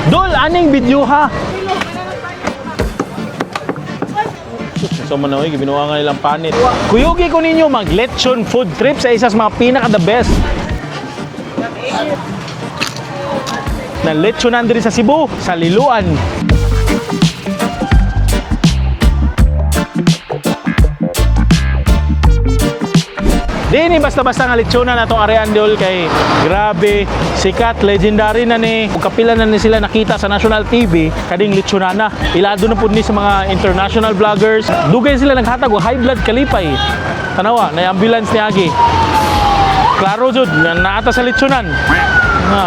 Dol, aning video ha. So man oy, gibinuha nga nilang panit. Kuyugi ko ninyo mag lechon food trip sa isa sa mga pinaka the best na lechonan diri sa Cebu, sa Liloan. Di ni basta-basta nga lechonan na itong arean, dol, kay grabe, sikat, legendary na ni. Ug kapila na ni sila nakita sa national TV kading lechonana. Ilado na pud ni sa mga international vloggers. Dugay sila naghatag og high blood kalipay. Tanawa, na ambulance ni agi. Klaro jud nga naata sa lechonan. Nga.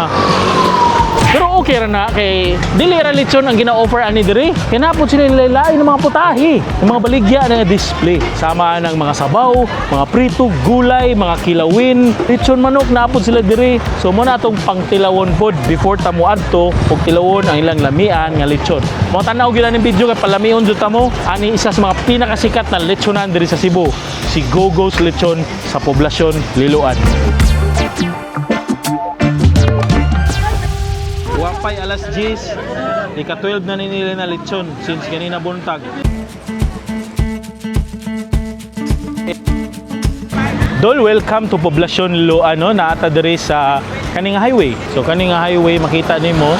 Pero okay ra na kay dili ra lechon ang gina-offer ani diri. Kay napod sila nilain ng mga putahe, ng mga baligya nga display. Sama ng mga sabaw, mga prito, gulay, mga kilawin, lechon manok napod sila diri. So mo na atong pangtilawon pod before ta mo adto og tilawon ang ilang lamian nga lechon. Mo tan-aw gyud ning video kay palamion jud ta mo ani isa sa mga pinakasikat na lechonan diri sa Cebu, si Gogo's Lechon sa Poblacion, Liloan. Wapay alas 10, ika-12 na ni nila na lechon since ganina buntag. Dol, welcome to Poblacion Liloan, no? Naata diri sa kaning highway. So kaning highway makita nimo.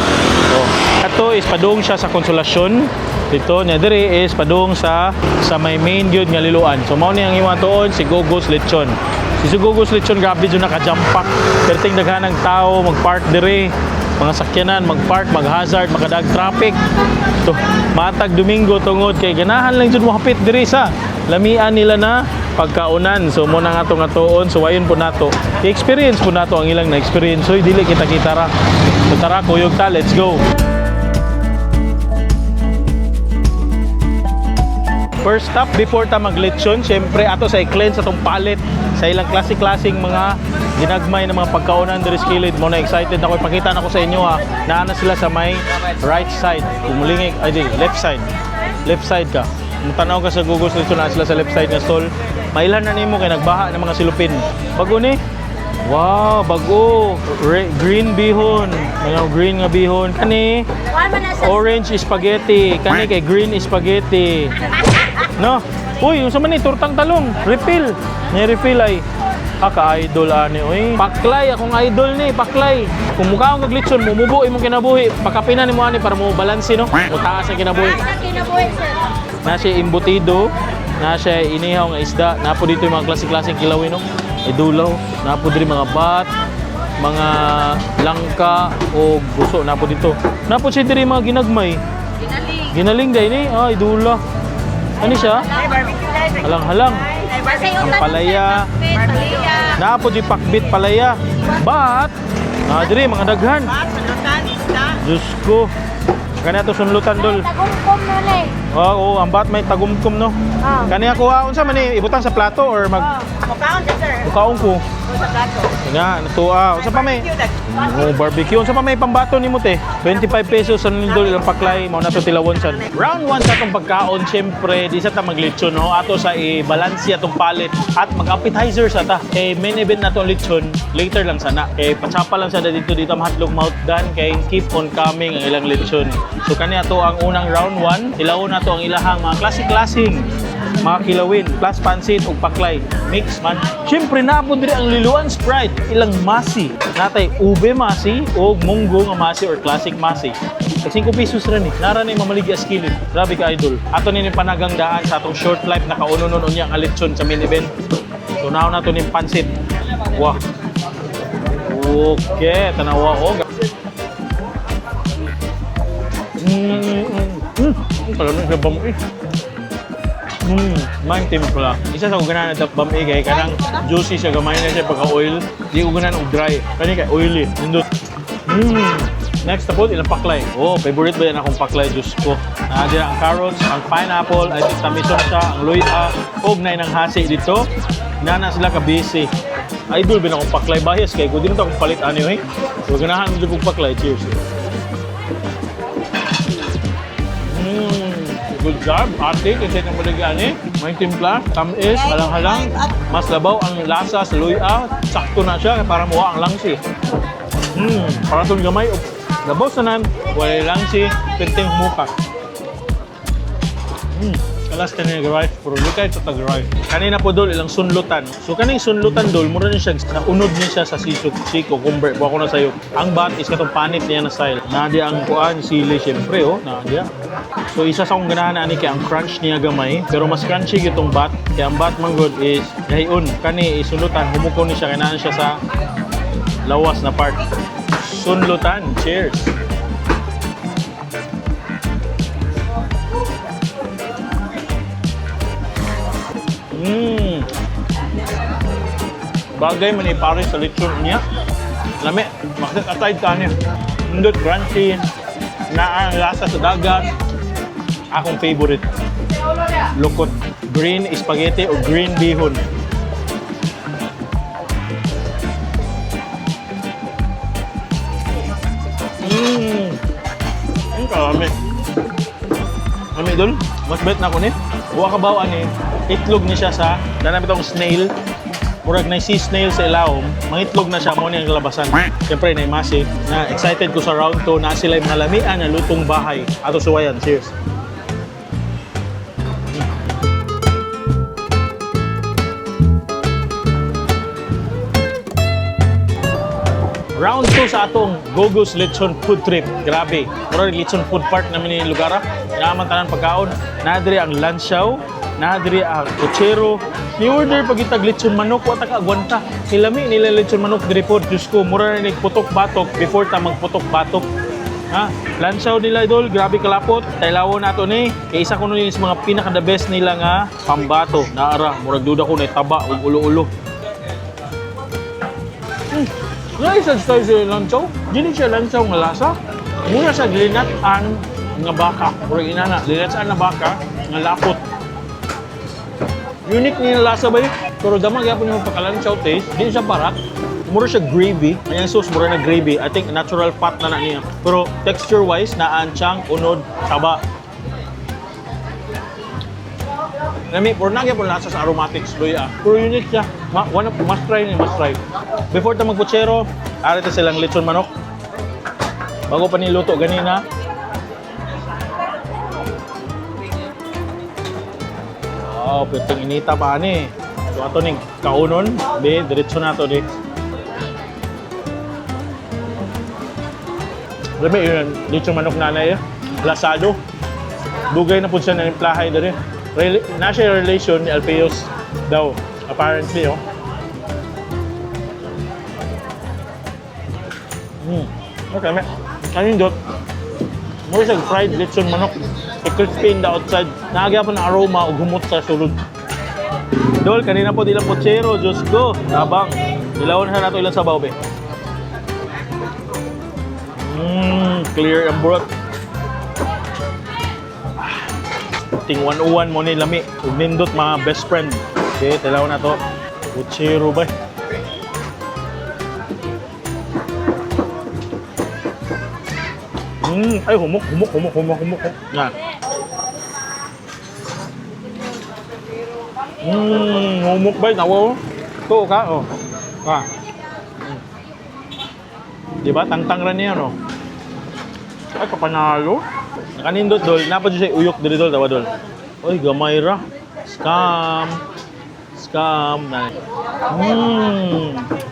So ato is padung siya sa Consolacion. Dito niya diri is padung sa may main gyud nga Liloan. So mao ni ang imong tuon si Gogo's Lechon. Si Gogo's Lechon, grabe jud naka-jam pack. Perting daghan ng tao magpark diri, mga sakyanan magpark, mag-hazard, makadag traffic. To matag Domingo tungod kay ganahan lang jud mohapit diri sa lamian nila na pagkaunan. So mo na nga to nga tuon, so ayon po nato. I-experience po nato ang ilang na-experience. So dili kita kita ra. So tara, kuyog ta, let's go. First stop before ta maglechon, syempre ato sa i-cleanse atong palate sa ilang klase-klaseng mga ginagmay na mga pagkaunan diri sa kilid. Mo na excited na ko ipakita na ko sa inyo ha. Naa na sila sa may right side. Kumulingig, ay di, left side. Left side ka. Kung tanaw ka sa Google Street, naa sila sa left side nga stall. Mailhan na nimo kay nagbaha ng mga silupin. Bago ni. Wow, bago. Green bihon. Mga green nga bihon. Kani orange spaghetti. Kani kay green spaghetti. No? Uy, yung sa man ni tortang talong, refill. Ni refill ay ah, ka-idol ani oy. Paklay akong idol ni, paklay. Kung mukha akong kaglitson, mumubo imong kinabuhi. Pakapinan nimo ani para mo balanse no. Mutaas ang kinabuhi. Kinabuhi, sir. Na siya embutido, na siya inihaw nga isda, napo dito yung mga klase-klaseng kilawin no. Idulaw, napo diri mga bat, mga langka o guso napo dito. Napo siya diri mga ginagmay. Ginaling. Ginaling dahil ni, ay dula. Ano siya? Halang-halang. Ang palaya. Palaya. Napo di pakbit palaya. But, ah, diri mga daghan. Diyos ko. Kani ato sunlutan, dol. Tagumkom nun eh. Oo, ang bat may tagumkom no. Ah. Kani ako ah, unsa man ni ibutang sa plato or mag Mukaon siya, sir. mukaon ko. Sa plato. Nga, natuwa. Unsa pa may? Oh, barbecue. Unsa pa may pambato nimo te? 25 pesos sa nindol ilang paklay, mao na to tilawon sad. Round 1 sa atong pagkaon, syempre di sa ta maglechon no. Ato sa i-balance atong palate at mag-appetizer sa ta. Kay main event na atong lechon, later lang sana. Kay patsapa lang sa dito dito mahadlok mouth dan kay keep on coming ang ilang lechon. So kani ato ang unang round 1, tilawon nato ang ilahang mga klase-klaseng mga kilawin plus pansit ug paklay mix man. Syempre naapod diri ang Liloan Sprite, ilang masi natay ube masi o munggo nga masi or classic masi. Tag 5 pesos ra ni, nara ni mamaligya sa kilid. Grabe ka idol. Ato ni panagang daan sa atong short life na kauno nun unya ang lechon sa main event. So now na to ning pansit. Wah, okay, tanawa ko. Alam mo, bam eh. Main timpla. Isa sa ganahan na bam eh, kay kanang juicy siya, gamay na siya pagka oil. Di ko ganahan og dry. Kani kay oily. Nindot. Next na po, ilang paklay. Oh, favorite ba yan akong paklay, Diyos ko. Naa dira ang carrots, ang pineapple, I think tamison siya, ang luya, og na ng hasi dito. Nana sila ka busy. Idol bin akong paklay bias kay ko di na to akong palit ani oy. So ganahan mo jud kog paklay. Cheers. Good job, ate. Kasi nang maligyan eh. May timpla, tamis, halang-halang. Mas labaw ang lasa sa luya. Sakto na siya para muha ang langsi. Para itong gamay. Gabos tanan, walay lang si perting humuka. Kalas kanina rice, pero likay sa tag rice. Kanina po dol ilang sunlutan. So kaning sunlutan dol, mura ni siya naunod ni siya sa si, si cucumber. Buwa ko na sayo. Ang bat is katong panit niya na style. Nadia ang kuan sili syempre oh, nadia. So isa sa akong ganahan ani kay ang crunch niya gamay, pero mas crunchy gitong bat. Kaya ang bat man gud is gahion kani isunlutan humuko ni siya kay siya sa lawas na part. Sunlutan, cheers. Bagay man ipare sa lechon niya. Lami, makita atay ka niya. Indot crunchy, naa ang lasa sa dagat. Akong favorite. Lukot green spaghetti o green bihon. Ang karami. Lami dol. Mas bet na ako ni. Buwa ka baw ani, itlog ni siya sa danami tong snail. Murag na sea snail sa ilawom, mangitlog na siya mo ni ang kalabasan. Siyempre na masi na excited ko sa round 2 na sila yung mga lamian na lutong bahay. Ato suwayan. Cheers. Round 2 sa atong Gogos Lechon Food Trip. Grabe. Murag Lechon Food Park namin ni lugar. Ah. Naaman tanan pagkaon. Nadiri ang lansyaw, nadiri ang kutsero. Ni-order pag itag lechon manok, wa ta kaagwanta. Hilami nila lechon manok diri po. Diyos ko, mura na putok-batok before ta magputok-batok. Ha? Lansyaw nila idol, grabe kalapot. Taylawo nato ni. Kay isa kuno ni sa mga pinaka the best nila nga pambato. Naara, murag duda ko na taba ug ulo-ulo. Nice ang style sa lansaw. Dili siya lansaw nga lasa. Mura sa linat-an nga baka. Mura inana, linat-an na baka nga lapot. Unique ni lasa ba yun? Pero dama gyapon yung pagkalansaw taste. Dili siya barat. Mura siya gravy. Ang sauce mura na gravy. I think natural fat na na niya. Pero texture wise, naan siyang unod, taba. Lami, pero nagya po lasa sa aromatics luya. Pero unique siya. Ma, one of, must try ni, must try. Before ta magputsero, arito silang lechon manok. Bago pa niluto ganina. Wow, pitong inita pa ani. So ato ning kaunon, be diretso na to di. Lami yun, lechon manok nanay eh. Lasado. Dugay na po siya na nimplahay diri. Na siya relation ni Alpeos daw, apparently, oh. Okay, may. Kanin dot. Mura siya fried lechon manok. I-crispy in the outside. Naagya po ng aroma ug humot sa sulod. Dol, kanina po ilang pochero, Diyos ko. Tabang. Ilawon na nato ilang sabaw, be. Clear ang broth. Ting 101 mo ni lami. Ug nindot mga best friend. Okay, tilaw na to. Puchero ba? Ay humok, humok, humok, humok, humok. Na. Humok ba? Nawa. To ka, oh. Ka. Di ba? Tangtang ra niya, no? Ay, kapanalo. Nakanindot, dol. Napa dyan siya uyok diri, dol. Tawa, dol. Uy, gamay ra. Scam. Scam.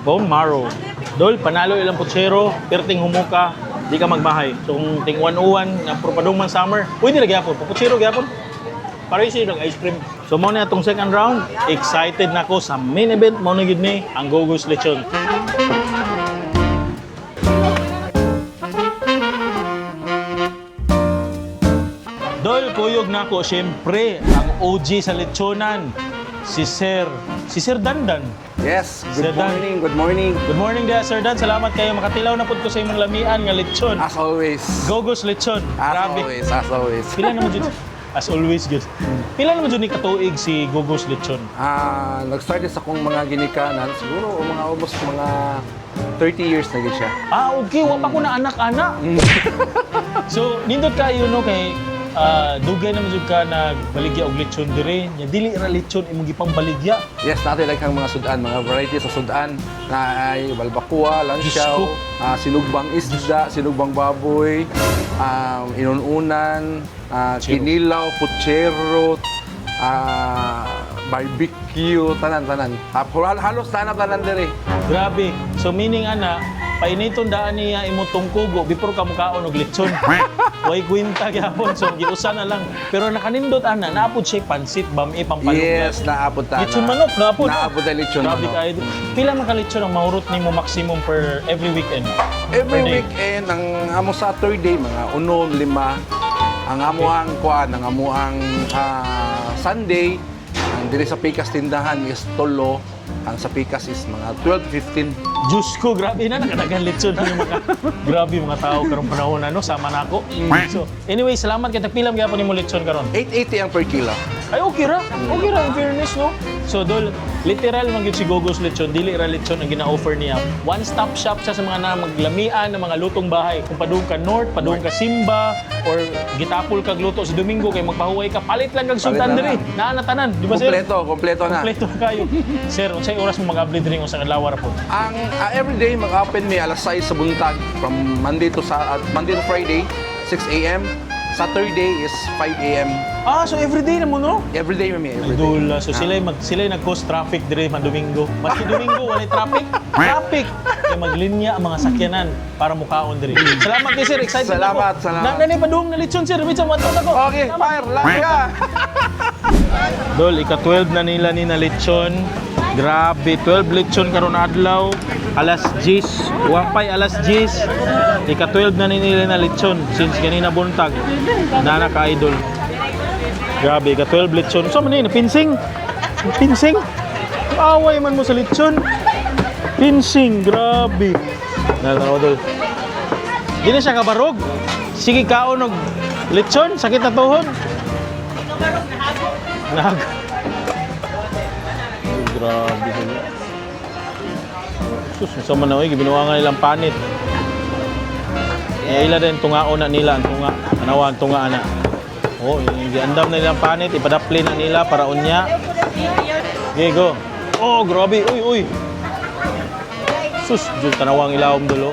Bone marrow. Dol, panalo ilang putsero. Perting humuka. Di ka magbahay. So, kung ting 101, na propadong man summer, pwede na gyapon. Puputsero gyapon. Para siya nag ice cream. So, mo na itong second round. Excited na ko sa main event. Mo na gyud ni ang Gogos Lechon. Dol, kuyog na ako, syempre, ang OG sa lechonan, si Sir, si Sir Dandan. Yes, Sir good Dan. morning, good morning. Good morning dia, Sir Dan. Salamat kayo. Makatilaw na pud ko sa imong lamian nga lechon. As always. Gogos lechon. As Grabe. always, as always. Pila naman jud? As always, good. Pila naman jud ni katuig si Gogos Lechon? Ah, nag-start sa akong mga ginikanan, siguro o mga almost mga 30 years na gid siya. Ah, okay. Wa pa ko na anak-anak. So, nindot kayo no kay Dugay naman jud ka nagbaligya og lechon dire. Nya dili ra lechon imong gipangbaligya. Yes, natin like ang mga sudan, mga variety sa sudan na ay balbacoa, Diyos ko. lansiyaw, sinugbang isda, sinugbang baboy, inununan, kinilaw, puchero, barbecue, tanan tanan. Halos tanan tanan diri. Grabe. So meaning ana, painiton daan niya imo tungkugo before ka mukaon og lechon. Way kwenta gyapon. So giusa na lang. Pero nakanindot ana, naapod siya pansit, bami, pampalungan. Yes, naabot ta. Lechon manok, naapod. Naabot na lechon Grabe manok. kayo. Pila man ka lechon ang mahurot nimo maximum per every weekend? Every Per day? weekend, ang amo Saturday, mga unom, lima. Ang amo ang kuan, ang amo ang Sunday, ang diri sa Pikas tindahan is tulo. Ang sa Pikas is mga 12, 15. Diyos ko, grabe na, nakadagan lechon na yung mga, grabe yung mga tao karong panahon, ano, sama na ako. So, anyway, salamat kay tagpilam gyapon nimo lechon karon. 880 ang per kilo. Ay, okay ra. Okay ra, in fairness, no? So, Dol, literal man gyud si Gogos Lechon, dili ra lechon ang gina-offer niya. One-stop shop siya sa mga na maglamian ng mga lutong bahay. Kung padung ka North, padung ka Simba, or gitapol kag luto sa Domingo kay magpahuway ka, palit lang kag sultan Palit na diri. lang. Naa na tanan, di ba, sir? Kompleto, kompleto na. Kompleto na kayo. Sir, unsay oras mo mag-abli diri unsang adlaw ra po? Ang everyday mag-open mi alas 6 sa buntag from Monday to Friday, 6 a.m. Saturday is 5 a.m. Ah, so everyday na mo, no? Everyday mi, everyday. Idol, so sila nag-cause traffic dire man Domingo. Maski Domingo walay traffic. Traffic. Kay maglinya ang mga sakyanan para mukaon dire. Salamat kay sir, excited Salamat, ako. salamat. Na nani padung na litson sir, bisan mo ako. Okay, fire, lang ka! Dol, ika-12 na nila ni na lechon. Grabe, 12 lechon karon adlaw. Alas 10, wapay alas 10. Ika-12 na ni nila na lechon since ganina buntag. Nana ka idol. Grabe, ika-12 lechon. So man ni pinsing. Pinsing. Away man mo sa lechon. Pinsing, grabe. Nalaro dol. Di na siya kabarog. Sige kaon og lechon, sakit na tuhod. Nag. Grabe sila. Sus, unsa man na oy, gibinuangan nilang panit. Eh, ila din tungaon na nila ang tunga. Tanawa ang tunga ana. Oh, giandam na nilang panit, ipadapli na nila para unya. Okay, go. Oh, grabe. Uy, uy. Sus, jud tanawang ilawom dulo.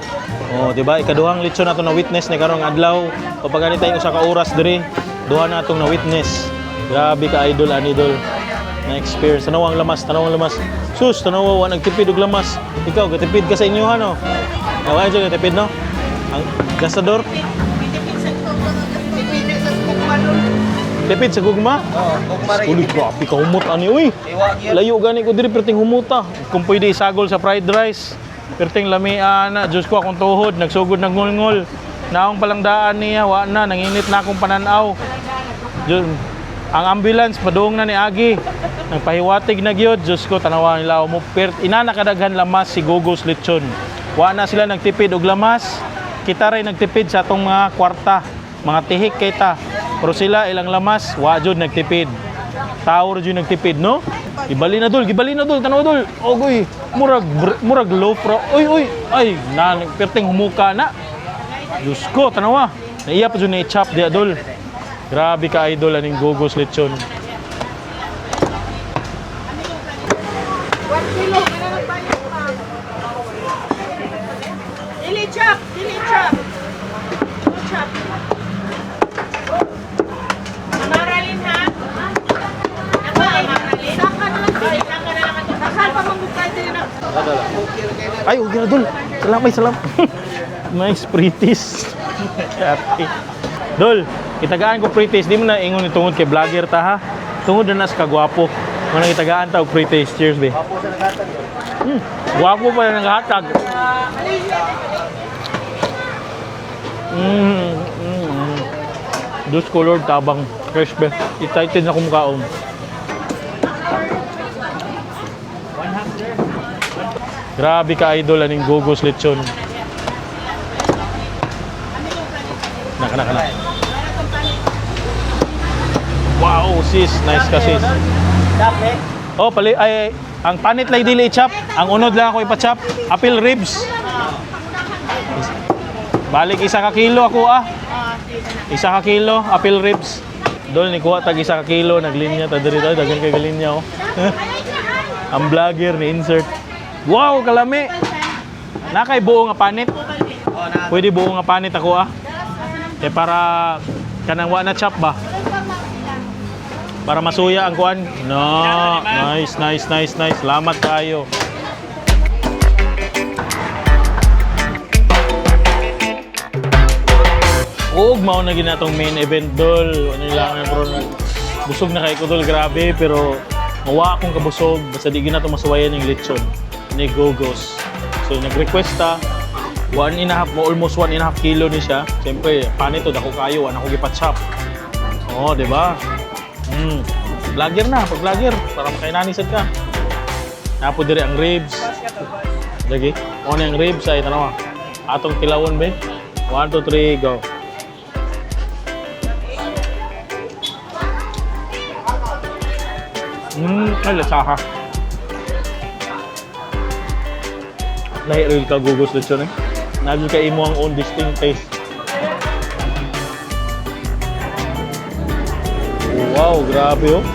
Oh, di ba? Ikaduhang litson nato na witness ni karong adlaw. Kapag tayo usa ka oras diri, duha na atong na witness. Grabe ka idol ani idol. Na experience. Tanawang lamas, tanawang lamas. Sus, tanawa wa nagtipid og lamas. Ikaw gatipid ka sa inyo ha no. Nawa jud gatipid no. Ang gastador, tipid sa gugma. Oo, kung maray. Uli, grabe ka humot ani uy. Layo gani ko diri perting humuta. Kung pwede isagol sa fried rice. Perting lamian na, Diyos ko akong tuhod, nagsugod nagngulngol. Naong palang daan niya, wa na, nanginit na akong pananaw. Diyos, ang ambulance padung na ni Agi. Nagpahiwatig na gyud, Diyos ko tanawa nila mo pert ina nakadaghan lamas si Gogos Lechon. Wa na sila nagtipid og lamas. Kita ray nagtipid sa atong mga kwarta, mga tihik kay ta. Pero sila ilang lamas, wa jud nagtipid. Tao ra jud nagtipid, no? Gibali na dol, gibali na dol, tanawa dol. Ogoy, murag low pro. Uy, uy, ay, na perting humuka na. Diyos ko, tanawa. Naiya pa jud na i-chop di adol. Grabe ka idol aning Gogos Lechon. 1 kilo, ano na tayo pa? Dili chop, dili chop. No chop. Maralin ha? Maralin? Saka na lang. Saka na lang. Saka pa manggukay din na. Ay, okay na dol. Salamat, ay, salamat. Nice pretties. Happy. Dol, itagaan ko pretties. Di mo na ingon ni tungod kay vlogger ta ha. Tungod na nas kagwapo. Mo nang itagaan ta og pretties. Cheers, be. Gwapo pa na naghatag. Diyos ko Lord, tabang. Fresh be. Excited na kumakaon. Grabe ka idol aning Gogos Lechon. Naka naka na. Wow, sis, nice ka sis. Oh, pali ay ang panit lay dili i-chop, ang unod lang ako ipa-chop, apple ribs. Balik isa ka kilo ako ah. 1 ka kilo, apple ribs. Dol, ni kuha tag 1 ka kilo, naglinya ta diri tayo, daghan kay galinya oh. Ang vlogger ni insert. Wow, kalami. Nakay buo nga panit. Pwede buo nga panit ako ah. Kay para kanang wa na chop ba? Para masuya ang kuan. No, nice, nice, nice, nice. Salamat kayo. Ug mao na ginatong main event dol. Ano lang bro. Busog na kay ko dol, grabe, pero mawa akong kabusog basta di ginato masuwayan yung lechon ni Gogos. So nag-request ta 1.5 mo, almost 1.5 kilo ni siya. Siyempre, panito dako kayo, wala ko gipa-chop. Oo, di ba? Vlogger na, pag vlogger para makainani sad ka. Napo diri ang ribs. Lagi. Mo na ang ribs ay tanawa. Atong tilawon be. 1 2 3 go. Ay, lasaha. Lahi rin ka gugos lechon eh. Nagin ka imo ang own distinct taste. Wow, grabe oh.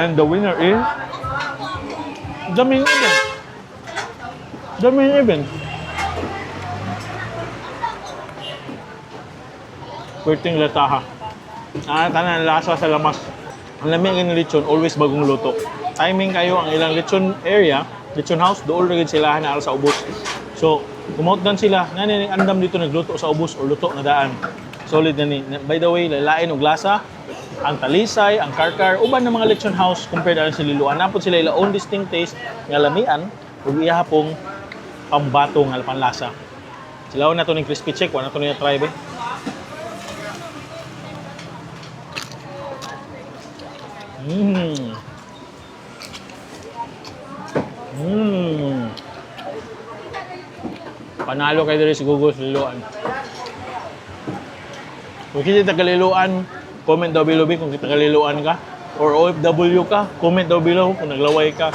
And the winner is the main event. The main event. Perting lataha. Ah, tanan lasa sa lamas. Ang lami ang lechon, always bagong luto. Timing kayo ang ilang lechon area, lechon house, dool ra gyud sila na sa ubos. So, kumaut dan sila, nani andam dito nagluto sa ubos or luto na daan. Solid na ni. By the way, lalain og lasa, ang talisay, ang karkar, uban ng mga lechon house compared na sa Liloan. Napod sila ila own distinct taste nga lamian ug iya pong pambato nga panlasa. Sila na to ning crispy check, wala na to niya try be. Panalo kay diri si Google sa Liloan. Kung kita taga Liloan, comment down below kung kita taga Liloan ka. Or OFW ka, comment down below kung naglaway ka.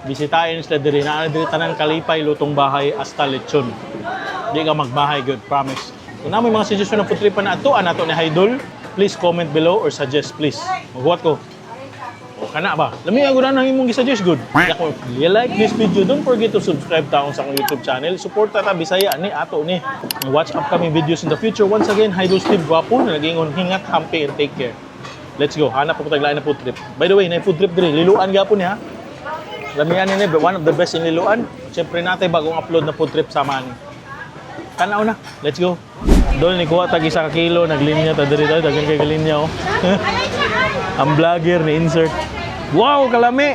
Bisitahin sila diri. Naa diri tanang kalipay, lutong bahay, hasta lechon. Di ka magbahay, good, promise. Kung na may mga suggestion na food trip pa na atuan nato ni Haidol, please comment below or suggest, please. Maghuwat ko. O, kana ba? Lami ang gudan ang imong gisuggest, good. Kung you like this video, don't forget to subscribe taong sa akong YouTube channel. Suporta ta Bisaya ni ato ni. Watch upcoming videos in the future. Once again, Haidol Steve Guapo na nagingon hingat, hampi, and take care. Let's go. Hanap ko taglain na food trip. By the way, na food trip diri. Liluan gapon ni ha. Lamian ni one of the best in Liloan. Siyempre natay bagong upload na food trip sa man. Tanaw na. Let's go. Dol ni kuha tag 1 ka kilo, naglinya ta diri tayo, daghan kay galinya oh. Ang vlogger ni insert. Wow, kalami.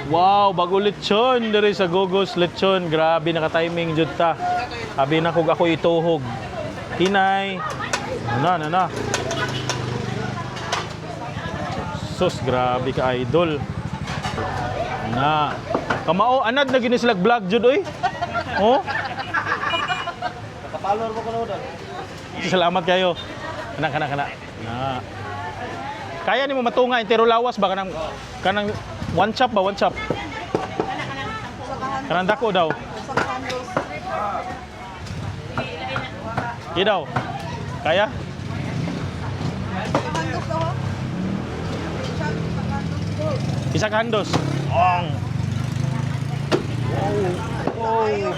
Wow, bago lechon diri sa Gogos Lechon. Grabe naka-timing jud ta. Abi na kog ako ituhog. Hinay. Na na na. Sus, grabe ka idol. Na. Kamao anad na gini sila vlog jud oy. Oh. Naka-follower mo ko na doon. Salamat kayo. Kana kana kana. Na. Kaya nimo matunga entero lawas ba kanang kanang one chop ba, one chop? Kanang dako daw. Di daw. Kaya? 1 ka handos. Ong. Wow. Wow.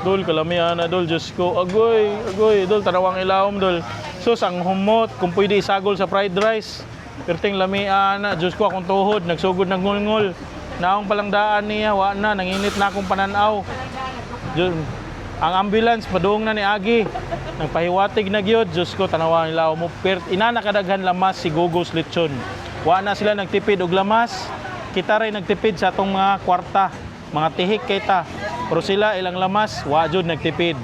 Dol, kalamian na, Dol. Diyos ko. Agoy, agoy. Dol, tarawang ilawom, Dol. Sus, ang humot. Kung pwede isagol sa fried rice. Perting lamian na. Diyos ko, akong tuhod. Nagsugod, nagngulngol. Naong palang daan niya. Wa na. Nanginit na akong pananaw. Diyos, ang ambulance, padung na ni Agi. Nagpahiwatig na gyud. Diyos ko, tanawa nila mo. Per, ina nakadaghan lamas si Gogos Lechon. Wa na sila nagtipid og lamas. Kita rin nagtipid sa atong mga kwarta, mga tihik kay ta. Pero sila ilang lamas, wa jud nagtipid.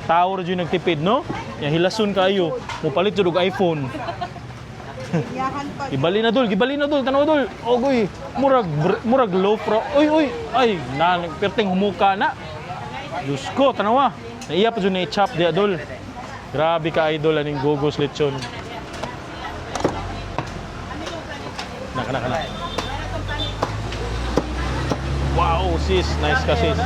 Tao ra jud nagtipid, no? Ya hilason kayo. Mupalit jud og iPhone. Yahan pa. Ibali na, dol, gibali na, dol, tanaw, dol. Ogoy, murag murag low pro. Uy, uy, ay, na perting humuka na. Diyos ko, tanawa. Naiya pa jud ni chop di dol. Grabe ka, idol, aning gogos lechon. Naka naka na. Wow, sis, nice ka, sis.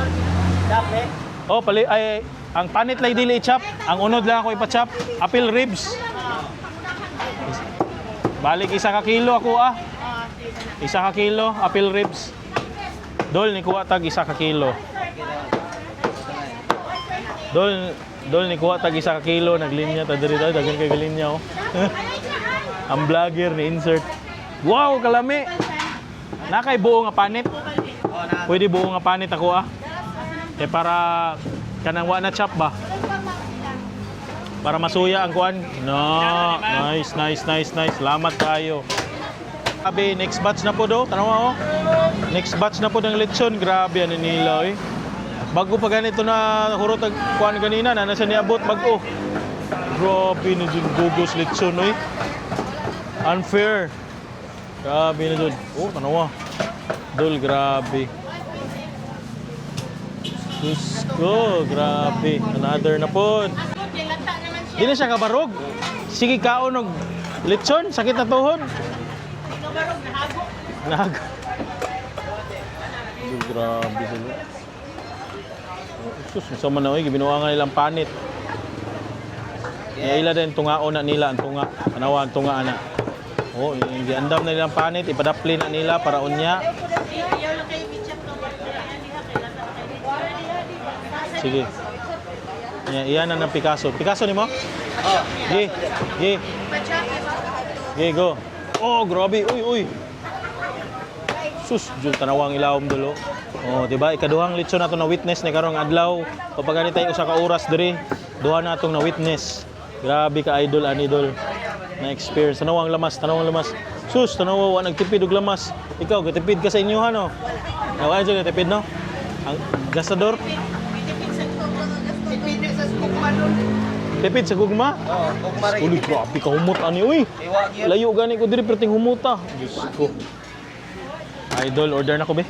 Oh, pali ay ang panit lang dili i-chop, ang unod lang ako ipa-chop, apple ribs. Balik 1 ka kilo ako ah. 1 ka kilo, apple ribs. Dol, ni kuha tag 1 ka kilo. Dol, dol ni kuha tag 1 ka kilo, naglinya ta diri tayo, daghan kay galinya oh. Ang vlogger ni insert. Wow, kalami. Nakay buo nga panit. Pwede buo nga panit ako ah. Eh para kanang wa na chop ba? Para masuya ang kuan. No, nice, nice, nice, nice. Salamat kayo. Grabe, next batch na po do. Tanawa oh. Next batch na po ng lechon. Grabe ano nila eh. Bago pa ganito na hurot ang kuan ganina na nasa niabot bago. Grabe na dun gugos lechon oy. Unfair. Grabe na dun. Oh, tanawa. Dol, grabe. Diyos ko, grabe. Another na po. Di na siya kabarog. Sige kaon og lechon, sakit na tuhod. Nahago. Dol, grabe sila. Sus, unsa man na oy, gibinuangan nilang panit. Ya ila din tungaon na nila ang tunga. Tanawa ang tunga ana. Oh, giandam na nilang panit, ipadapli na nila para unya. Sige. Ya, iyan na ng Picasso. Picasso ni mo? Gi. Gi. Gi, go. Oh, grabe. Uy, uy. Sus, jud tanawang ilawom dulo. Oh, di ba? Ikaduhang litson nato na witness ni karong adlaw. Kapag tayo usa ka oras diri, duha na atong na witness. Grabe ka idol ani idol na experience. Tanawang lamas, tanawang lamas. Sus, tanawa wa nagtipid og lamas. Ikaw gatipid ka sa inyo ha no. Nawa jud gatipid no? Ang gastador, tipid sa gugma. Oo, gugma ra. Uli, grabe ka humot ani uy. Iwa gyud. Layo gani ko diri perting humuta. Diyos ko. Idol, order na ko be.